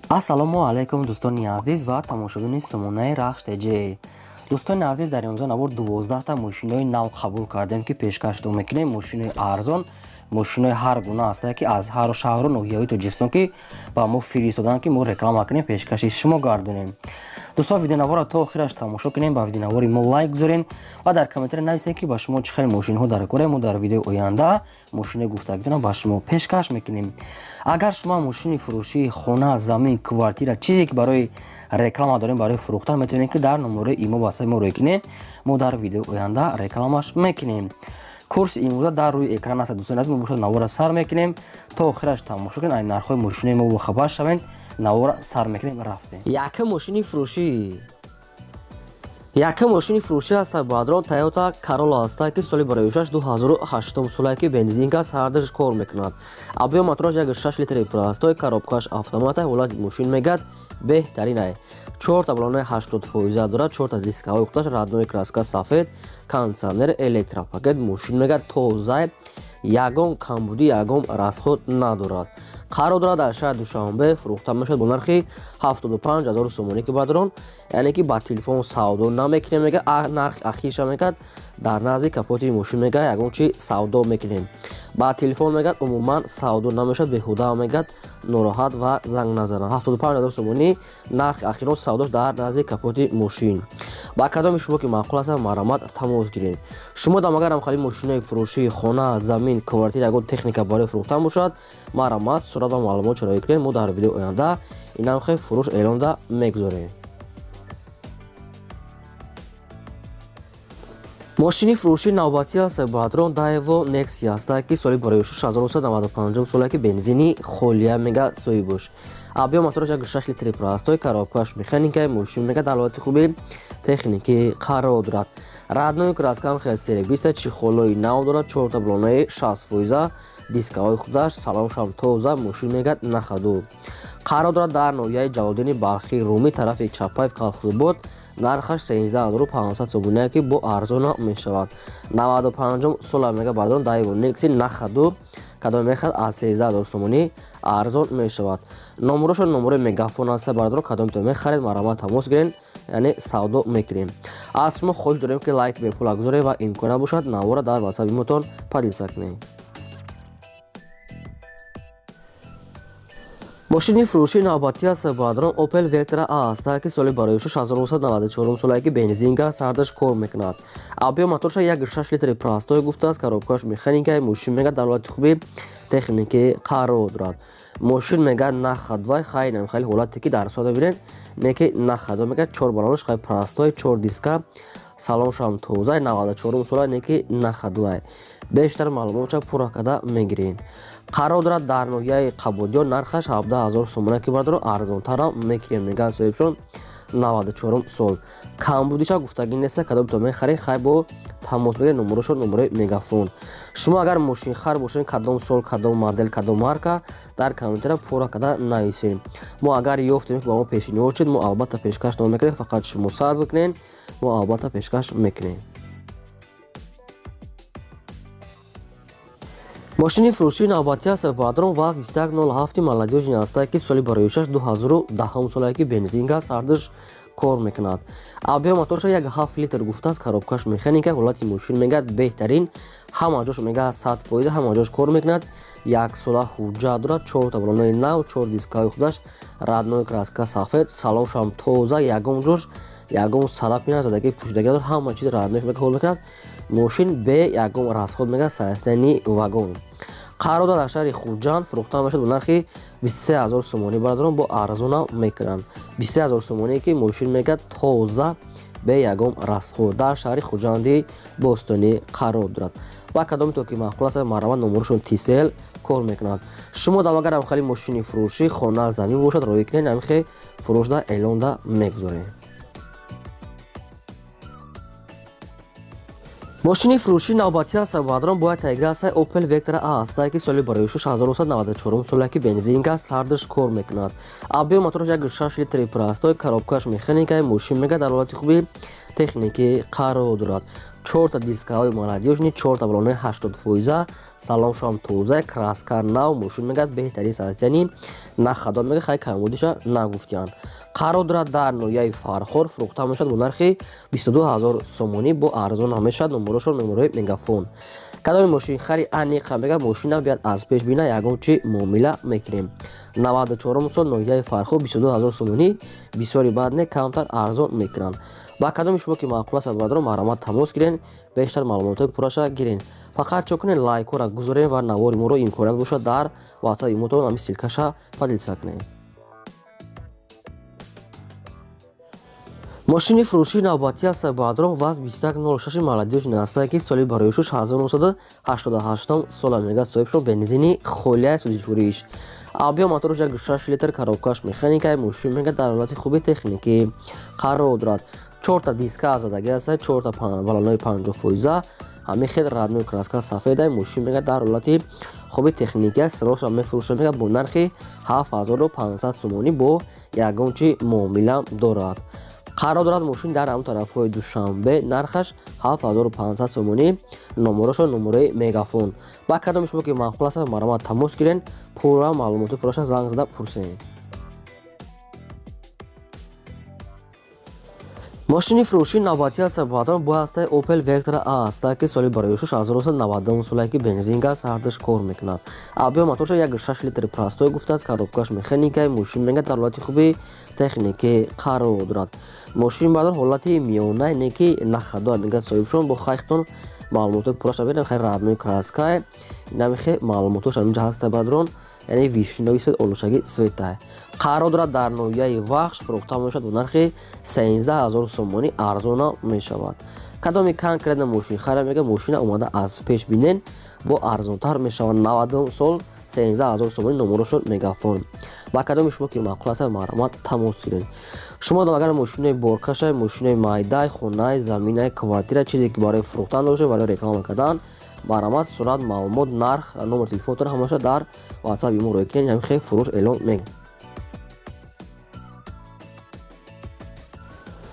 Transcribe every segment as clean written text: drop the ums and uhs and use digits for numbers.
Ассалому алайкум, дӯстони азиз ва тамошобини сомонаи Рахш ТЖ. Дӯстони азиз, дар имрӯза навор 12та мошинои нав қабул кардем, ки пешкаштон мекунем. Мошинои арзон, мошинои ҳар гуна ҳастае, ки аз ҳар шаҳру ноҳияҳои Тоҷикистон ки ба мо фиристоданд, ки мо реклама кунем, пешкаши шумо гардонем. Дӯстон, видеонаворро то охираш тамошо кунем, ба видеонавори мо лайк гузорем ва дар комментария нависем, ки ба шумо чӣ хел мошинҳо дар кора. Мо дар видеои оянда мошинои гуфтагитонро ба шумо пешкаш мекунем. Агар шумо мошини фурӯшии хона, замин, квартира, чизе ки барои реклама дорем, барои фурӯхтан, метавонед, ки дар номерои имо васаи мо рӯй кунед. Мо дар видеои оянда рекламаш мекунем. Курси имрӯза дар рӯи экран аст. Дӯстони азиз, мо бошад навора сар мекунем, то охираш тамошо кунед, ай нархҳои мошинои мо бохабар шавед. Навора сар мекунем, рафтем. Якум мошини фурӯшӣ, якум мошини фурӯшӣ аст, бадрон, Тойота Карола аст, ки соли бароюшаш 2008 солае, ки бензинка, сардаш кор мекунад. Объём мотораш 1,6 литри простой, коробкаш автомата. Ҳолати мошин мегад беҳтаринай. Чорта балонаи 80% дорад, чорта дискаҳои худаш родной краска сафед, кондитсионер, электропакет. Мошин мегад тозай, ягон камбудӣ, ягон расход надорад. Қарор дорад дар шаҳри Душанбе, фурӯхта мешавад бо нархи 75 ҳазору сомонӣ, ки бадрон, яъне ки ба телефон савдо намекунем, мега нархи ахирша мегад дар назди капоти мошин мега ягон чи савдо мекунем. Ба телефон мегад умуман савдо намешавад, беҳуда мегад нороҳат ва занг назанад. 75 ҳазор сомонӣ нархи ахирон савдош дар назди капоти мошин. Ба кадоми шумо ки маъқул аст, марҳамат, тамос гиред. Шумо дам агарам хали мошинои фурӯшии хона, замин, квартира, ягон техника барои фурӯхтан бошад, марҳамат, сурат ва маълумот чароӣ кунед. Мо дар видеои оянда инам хел фурӯш эълонда мегузорем. Мошини фурӯшии навбатӣ аст, бадрон, Daewoo Nexia аст, ки соли барои 1995 соле, ки бензини холия мега соҳибош. Объём мотораш 1,6 литри простой, коробкаш механика. Мошин мега дар ҳолати хуби техникӣ қарор дорад. Родной краскам хел серебриста, чехолои нав дорад, чорта балонаи 60%, дискаҳои худаш, салоншам тоза. Мошин мегад на ходу. Қарор дорад дар ноҳияи Ҷалолиддини Балхӣ, Румӣ, тарафи Чапаев, Калхозобод. Нархаш 13 500 сомония, ки бо арзона мешавад. 95 сола мега бадрон, Daewoo Nexia на ходу. Кадоме мехоҳад, аз 13 000 сомонӣ арзон мешавад. Номерошон номерои Мегафон аст, бародарон. Кадомето мехаред, марҳамат, тамос гиред, яъне савдо мекунем. Аз шумо хоҳиш дорем, ки лайк бепула гузоред ва имкон набошад, навора дар ватсапи мотон поделиться кунед. Мошини фурӯшии навбатӣ аст, бадрон, Opel Vectra A аст, ки соли барои 1994 солае, ки бензинка, сардаш кор мекунад. Объём моторша 1,6 литри простой гуфтааст, коробкаш механика. Мошин мега дар ҳолати хуби техникӣ қарор дорад. Мошин мега на ходовой. Хай, хеле ҳолате ки дар сода бинед, не ки на ходу мега. Чор балонаш хай простой, чор диска, салоншам тоза. 94 сола, не ки на ходовой. Бештар маълумотша пурра карда мегиред. Қарор дорад дар ноҳияи Қабодиён, нархаш 17 000 сомона, ки бардоро арзонтарам мекунем, мегӯянд соҳибшон. 94 сол, камбудиша гуфтагӣ неста. Кадомто мехаред, хай бо тамос бигиред, номерошон номерои Мегафон. Шумо агар мошинхар бошед, кадом сол, кадом модел, кадом марка, дар комментария пурра карда нависед. Мо агар ёфтем, ки ба мо пешниҳод шуд, мо албатта пешкаш намекунем. Фақат шумо сар бикунед, мо албатта пешкаш мекунем. Мошини фурӯшии навбатӣ аст, бадрон, ВАЗ 2107 молодёжный аст, ки соли бароюшаш 2010 солае, ки бензинка, сардаш кор мекунад. Объём моторша 1,7 литр гуфтааст, коробкаш механика. Ҳолати мошин мегӯяд беҳтарин, ҳама ҷош мегӯяд 100%, ҳама ҷош кор мекунад. Як сола ҳуҷҷат дорад, чорта балонаи нав, чор дискаҳои худаш родной краска сафед, салоншам тоза, ягон ҷош ягон царапина, задагӣ, пӯшидагӣ надорад. Ҳама чиз родной мега ҳол мекунад. Мошин бе ягон расход мега состоянии вагон. Қарор дорад дар шаҳри Хуҷанд, фурӯхта мешавад бо нархи 23 000 сомонӣ. Бародарон, бо арзона мекунанд. 23 000 сомоние, ки мошин мегӯяд тоза, бе ягон расход, дар шаҳри Хуҷанди бостонӣ қарор дорад. Ба кадоме ки маъқул аст, марҳамат, номерошон Тисел кор мекунад. Шумо дам агарам хали мошини фурӯшӣ, хона, замин бошад, роҳӣ кунед, ҳамихе фурӯшда эълонда мегузорем. Мошини фурӯшии навбатӣ аст, бадрон, бояд тайга аст, Opel Vectra A аст, ки соли барои 1994 соле, ки бензинка, сардаш кор мекунад. Объём мотораш 1,6 литри простой, коробкаш механика. Мошин мега дар ҳолати хуби Техникӣ қарор дорад. Чорта дискаҳои молодёжный, чорта балонои 80%, салоншам тоза, краска нав, мошин мегӯяд беҳтарин состояние, на хадо мега, хай камбудиша нагуфтиянд. Қарор дорад дар ноҳияи Фархор, фурӯхта мешавад бо нархи 22 ҳазор сомонӣ, бо арзон ҳам мешавад. Номерошон номерои Мегафон. Кадоми мошинхари аниқа мега, мошина биёяд аз пеш бина, ягон чи муомила мекунем. 94 сол, ноҳияи Фархор, 22 ҳазор сомонӣ, бисёри баъд не, камтар арзон мекунанд. Ба кадоми шумо ки маъқул аст, бародарон, марҳамат, тамос гирен, бештар маълумотҳои пурраша гирен. Фақат чо кунед? Лайкҳоро гузорем ва навори моро имконият бошад, дар ватсап имотон ҳами ссылкаша поделиться кунем. Мошини фурӯшии навбатӣ аст, бародарон, ВАЗ 2106 молодёжный ҳастае, ки соли барои 1988 сола мега соҳибшон, бензини холияи сӯзишвориш. Объём мотораш 1,6 литр, коробкаш механикаи, мошин мега дар ҳолати хуби техникӣ қарор дорад. Чорта диска задагӣ аст, чорта балонои 50%, ҳамин хел родной краска сафеда, мошин мега дар ҳолати хуби техникӣ аст. Сироша мефурӯша мега бо нархи 7500 сомонӣ, бо ягон чи муомила дорад. Қарор дорад мошин дар ҳамон тарафҳои Душанбе, нархаш 7500 сомонӣ, номерошон номерои Мегафон. Ба кадоми шумо ки маъқул аст, марҳамат, тамос гирен, пурра маълумоти пурраша занг зада пурсем. Мошини фурӯшии навбатӣ аст, бародарон, бо ҳастаи Opel Vectra A ҳаста, ки соли барои 1990 солае, ки бензин, газ ҳардуш кор мекунад. Объём моторша 1,6 литри простой гуфтааст, коробкаш механикаи, мошин мега дар ҳолати хуби техникӣ қарор дорад. Мошин, бародарон, ҳолати миёна, не ки нахадо мега соҳибшон, бо хайхтон маълумотҳои пурраша бинем. Хай, родной краскае, инамихе маълумотҳош ҳаминҷа ҳаста, бародарон, яъне вишнёвый цвет, олушаги цветае. Қарор дорад дар ноҳияи Вахш, фурӯхта мешавад бо нархи 13 ҳазор сомонӣ, арзона мешавад. Кадоми конкретно мошинхара мега, мошина омада аз пеш бинен, бо арзонтар мешавад. 90 сол, 13 ҳазор сомонӣ, номерошон Мегафон. Ба кадоми шумо ки маъқул аст, марҳамат, тамос гиред. Шумо агар мошинои боркашай, мошинои майдай, хонаи, заминай, квартира, чизе ки барои фурӯхтан дошед, барои реклама кардан, марҳамат, сурат, маълумот, нарх, номер телефонтон ҳамаша дар ватсап имо рӯй кунед. Ҳамин хел фурӯш эълон мекунем.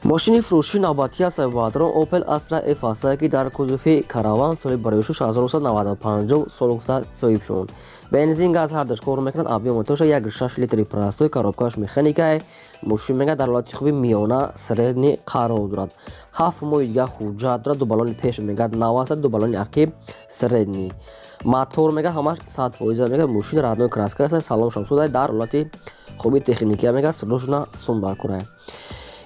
Мошини фурӯшии навбатӣ аст, бародарон, Opel Astra F ҳастае, ки дар кузови караван, соли барои 1995 сол гуфта соҳиб шуд. Бензин, газ ҳардуш кор мекунад. Объём моторша 1,6 литри простой, коробкаш механикае, мошин мега дар ҳолати хуби миёна, средний қарор дорад. 7 моҳи дигар ҳуҷҷат дорад. Ду балони пеш мегӯяд нав аст, ду балони ақиб средний. Мотор мега ҳамаш 100%, мега мошин родной краска аст, салон шамсуда, дар ҳолати хуби техникия, мега срочно сум баркунад.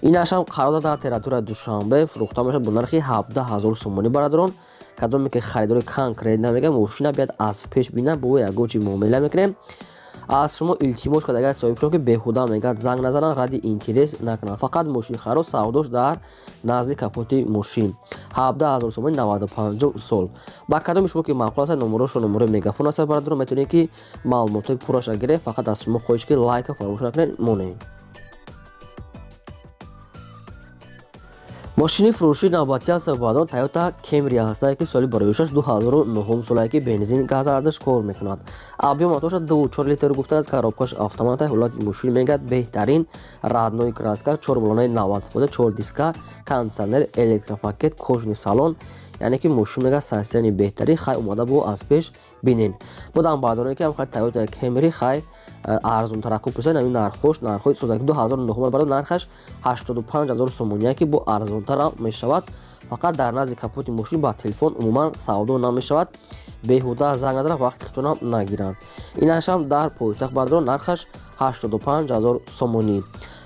Инашам қарор дорад дар территорияи Душанбе, фурӯхта мешавад бо нархи 17 ҳазор сомонӣ. Бародарон, кадоме ки харидори конкретно мега, мошина биёяд аз пеш бина, бо ягон чи муомила мекунем. Аз шумо илтимос кард, агар соҳибшон ки беҳуда мегӯяд занг назананд, ради интерес накунанд, фақат мошинхаро савдош дар назди капоти мошин. 17 ҳазор сомонӣ, 95 сол. Ба кадоми шумо ки маъқул аст, номерошо номерои Мегафон аст, бародарон, метавонед ки маълумотҳои пурраша гиред. Фақат аз шумо хоҳиш ки лайка фаромӯш накунед, монед. Мошини фурӯшии навбатӣ аст, бародарон, Toyota Camry ҳастае, ки соли бароишаш 2009 солае, ки бензин, газ ҳардуш кор мекунад. Объём моторша 2,4 литр гуфтааст, коробкаш автомата, ҳолати мошин мегӯяд беҳтарин, родной краска, чор балонаи 90%, чор диска, кондитсионер, электропакет, кожаный салон, яъне ки мошин мегӯяд состояние беҳтарин. Хай, омада бо аз пеш бинен. Будам бародароне ки ҳам Toyota Camry хай арзонтараку пурсед, ҳамин нархҳош нархҳои созаки 2009, барои нархаш 85 ҳазор сомония, ки бо арзонтарам мешавад. Фақат дар назди капоти мошин ба телефон умуман савдо намешавад, беҳуда занг назананд, вақти худшонам нагиранд. Инашам дар пойтахт, бародарон, нархаш 85 ҳазор сомонӣ.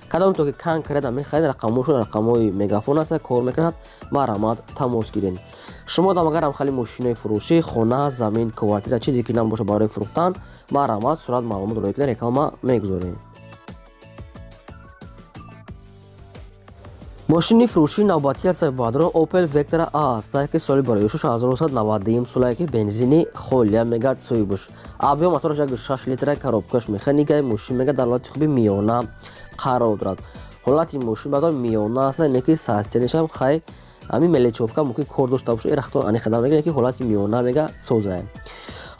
Кадом то ки конкретно мехаред, рақамҳошон рақамҳои Мегафон аст, кор мекунад, марҳамат, тамос гиред. Шумо дам агарам хали мошинои фурӯшӣ, хона, замин, квартира, чизе ки набошад барои фурӯхтан, марҳамат, сурат, маълумот рӯй кунед, реклама мегузорем. Мошини фурӯшии навбатӣ аст, бародарон, Opel Vectra A аст, ки соли барои 1991 солае, ки бензини холия мегӯяд соҳибаш. Объём мотораш 1,6 литра, коробкаш механикаи, мошин мегӯяд дар ҳолати хуби миёна қарор дорад. Ҳолати мошин, бародарон, миёна аст, не ки состояниешам хай ҳамин мелочёвка мумкин кор дошта бошад, рахто аниқада мегӯяд, ки ҳолати миёна мега созае.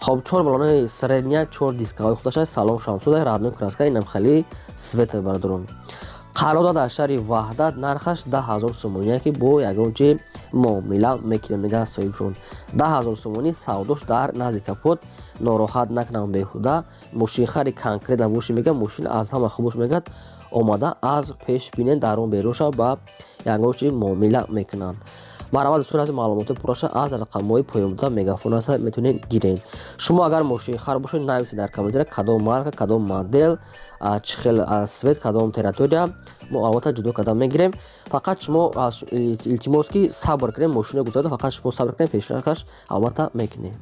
Хоб, чор балонаи средняя, чор дискаҳои худаш, салон шамсуда, родной краска, инам хеле цвета, бародарон. Қарор дар шаҳри Ваҳдат, нархаш 10 000 сомоние, ки бо ягон чи муомила мекунем, мегӯяд соҳибшон. 10 000 сомонӣ савдош дар назди капот. Нороҳат накунам беҳуда. Мошинхари конкретно боши, мегӯяд, мошин аз ҳама хубош, мегӯяд, омада аз пеш бинен, дар он берун шав, ба ягон чи муомила мекунанд. Марҳамат, дӯстони азиз, маълумоти пурраша аз рақамҳои поёнбуда мегафон аст, метавонед гирен. Шумо агар мошинхар бошед, нависед дар комментария кадом марка, кадом модел, чӣ хел цвет, кадом территория. Мо албатта ҷудо карда мегирем. Фақат шумо, илтимос, ки сабр кунем. Мошино гузарда, фақат шумо сабр кунем, пешакаш албатта мекунем.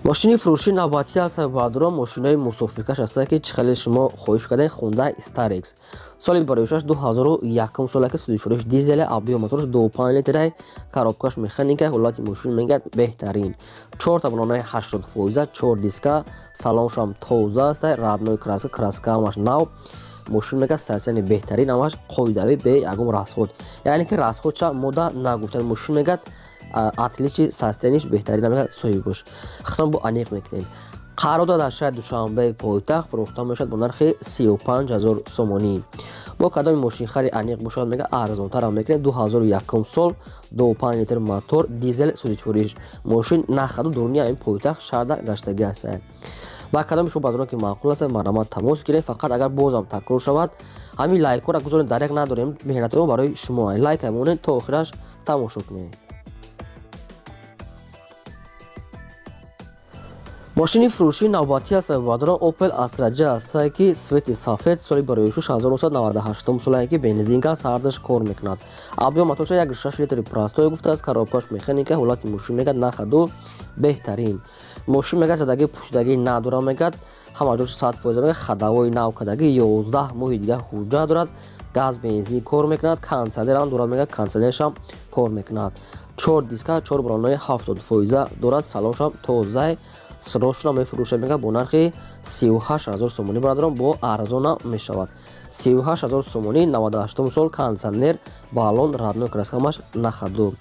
Мошини фурӯши навбатӣ аст, баъдро мошинои мусофиркаш ҳастанд, ки чӣ хеле шумо хоҳиш кардем. Хундай Starex, соли бароишаш 2001 сола, ки сӯзишвориш дизеле, объём мотораш 2,5 литрай, коробкаш механика. Ҳолати мошин, мегӯяд, беҳтарин. Чорта балонаи 80%, чор диска, салоншам тоза аст, родной краска, краска ҳамаш нав. Мошин, мегӯяд, состояние беҳтарин, ҳамаш қоидавӣ, бе ягон расход, яъне ки расходша мода нагуфтанд. Мошин, мегӯяд, отличный состояние ш, беҳтарин, мегӯяд соҳибош. Хитон бо аниқ мекунем. Қарор дар шаҳри Душанбе, пойтахт, фурӯхта мешавад бо нархи 35 000 сомонӣ. Бо кадоми мошинхари аниқ бошад, мега, арзонтарам мекунем. 2001 сол, 2,5 литр мотор, дизел, сӯзишвориш. Мошин нахаду дуруни ҳамин пойтахт шаҳрда гаштагӣ аст. Ба кадоми шумо бадрон ки маъқул аст, марҳамат, тамос гиред. Фақат агар бозам такрор шавад, ҳамин лайкҳоро гузоред, дареғ надорем. Меҳнати мо барои шумо. Лайка монед, то охираш тамошо кунед. Мошини фурӯшии навбатӣ аст, бадрон, Opel Astra J аст, ки цвети сафед, соли бароишуш 1998 солае, ки бензинка аст, ҳардаш кор мекунад. Объём моторша 1,6 литри простой гуфтааст, коробкаш механика. Ҳолати мошин, мегӯяд, нахаду беҳтарин. Мошин, мегӯяд, задагӣ пӯшидагӣ надорад, мегӯяд, ҳама ҷош 100%, мегӯяд, ходовой нав кардагӣ, 11 моҳи дигар ҳуҷҷат дорад. Газ, бензин кор мекунад, кондитсионерам дорад, мегӯяд, кондитсионершам кор мекунад. Чор диска, чор балонаи 70% дорад, салоншам тозае. Срочно мефурӯшад, мегӯяд, бо нархи 38 000 сомонӣ. Бародарон, бо арзона мешавад. 38 000 сомонӣ, 98 сол, кондитсионер, баллон, родной краска, ҳамаш нахаду.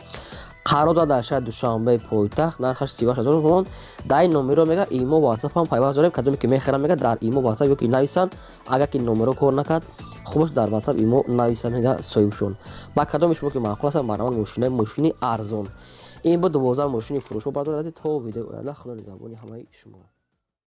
Қарор дорад дар шаҳри Душанбе, пойтахт, нархаш 38 000 сомон. Дар ин номеро, мега, имо, ватсап ҳам пайваст дорем. Кадоме ки мехарам, мега, дар имо, ватсап ёки нависанд. Агар ки номеро кор накард, хубаш дар ватсап, имо нависа, мега соҳибшон. Ба кадоми шумо ки маъқул аст, марҳамат, мошина, мошини арзон. Ин буд 12 мошини фурӯшҳо, бародари азиз. То видеои оянда, Худо нигаҳбони ҳамаи шумо.